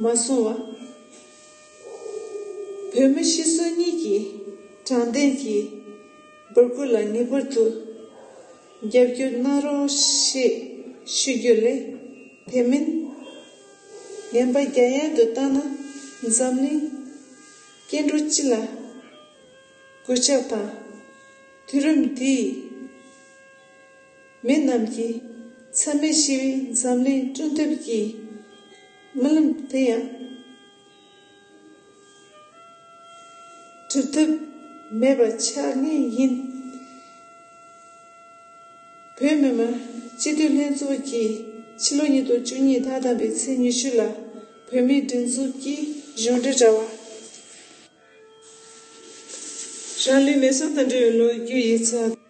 མ་སོང་བ། བོད་མི་སྤྱི་ཚོགས་གཉིས་ཀྱི་དྲང་བདེན་གྱི་འབོད་སྐུལ་ལ་ངེས་པར་དུ་རྒྱབ་སྐྱོར་གནང་རོགས་ཞེས་ཞུ་རྒྱུ་ལས། དེ་མིན་ངན་པ་རྒྱ་ཡན་དུ་བཏང་ན། འཛམ་གླིང་སྐྱེ་འགྲོ་སྤྱི་ལ་གུས་ཕྱག་དང་། དུས་རིམ་འདིའི་མི་རྣམས་ཀྱིས་མཚམས་མེད་ཞི་བའི་འཛམ་གླིང་བསྐྲུན་ཐབས་ཀྱི་རྨི་ལམ་དེ་ཡང་འགྲུབ་ཐབས་མེད་པ་ཆགས་ངེས་ཡིན། བོད་མི་མང་སྤྱི་འཐུས་ལྷན་ཚོགས་ཀྱིས་ཕྱི་ལོ་ཉིས་སྟོང་བཅུ་གཉིས་ཟླ་དང་པོའི་ཚེས་ཉི་ཤུ་ལ་བོད་མིའི་སྒྲིག་འཛུགས་ཀྱི་གཞུང་འབྲེལ་དྲ་བ། རང་ལུས་མེ་སྲེག་དང་འབྲེལ་བའི་ལོ་རྒྱུས་ཡིག་ཚགས།